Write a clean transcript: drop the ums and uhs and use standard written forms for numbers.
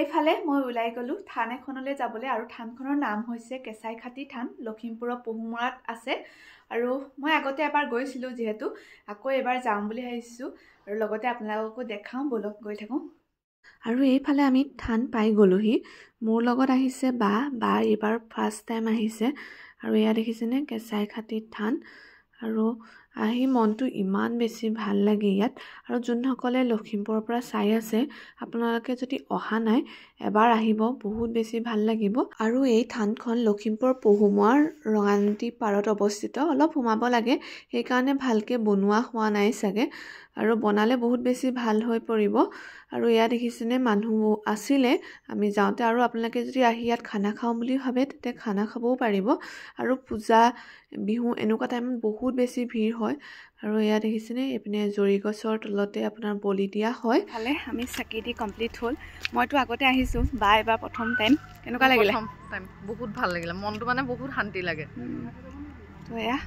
এইফালে মই ওলাই গ'লোঁ থান এখনলৈ যাবলৈ আৰু থানখনৰ নাম হৈছে কেঁচাইখাতী থান, লখিমপুৰৰ পহুমৰাত আছে। আৰু মই আগতে এবাৰ গৈছিলোঁ, যিহেতু আকৌ এবাৰ যাম বুলি ভাবিছোঁ আৰু লগতে আপোনালোককো দেখাওঁ। ব'লক গৈ থাকোঁ। আৰু এইফালে আমি থান পাই গ'লোহি। মোৰ লগত আহিছে বা, বা এইবাৰ ফাৰ্ষ্ট টাইম আহিছে। আৰু এয়া দেখিছেনে কেঁচাইখাতী থান। আৰু আহি মনটো ইমান বেছি ভাল লাগে ইয়াত। আৰু যোনসকলে লখিমপুৰৰ পৰা চাই আছে, আপোনালোকে যদি অহা নাই এবাৰ আহিব, বহুত বেছি ভাল লাগিব। আৰু এই থানখন লখিমপুৰৰ পহুমৰাৰ ৰঙানদী পাৰত অৱস্থিত। অলপ সোমাব লাগে, সেইকাৰণে ভালকৈ বনোৱা হোৱা নাই চাগে, আৰু বনালে বহুত বেছি ভাল হৈ পৰিব। আৰু এয়া দেখিছেনে মানুহ আছিলে আমি যাওঁতে। আৰু আপোনালোকে যদি আহি ইয়াত খানা খাওঁ বুলি ভাবে তেতিয়া খানা খাবও পাৰিব। আৰু পূজা, বিহু এনেকুৱা টাইমত বহুত বেছি ভিৰ হয়। আৰু এয়া দেখিছেনে এইপিনে জৰি গছৰ তলতে আপোনাৰ বলি দিয়া হয়। ভালে আমি চাকি দি কমপ্লিট হ'ল। মইতো আগতে আহিছোঁ, বা এবাৰ প্ৰথম টাইম। কেনেকুৱা লাগিলে? টাইম বহুত ভাল লাগিলে, মনটো মানে বহুত শান্তি লাগে। তো এয়া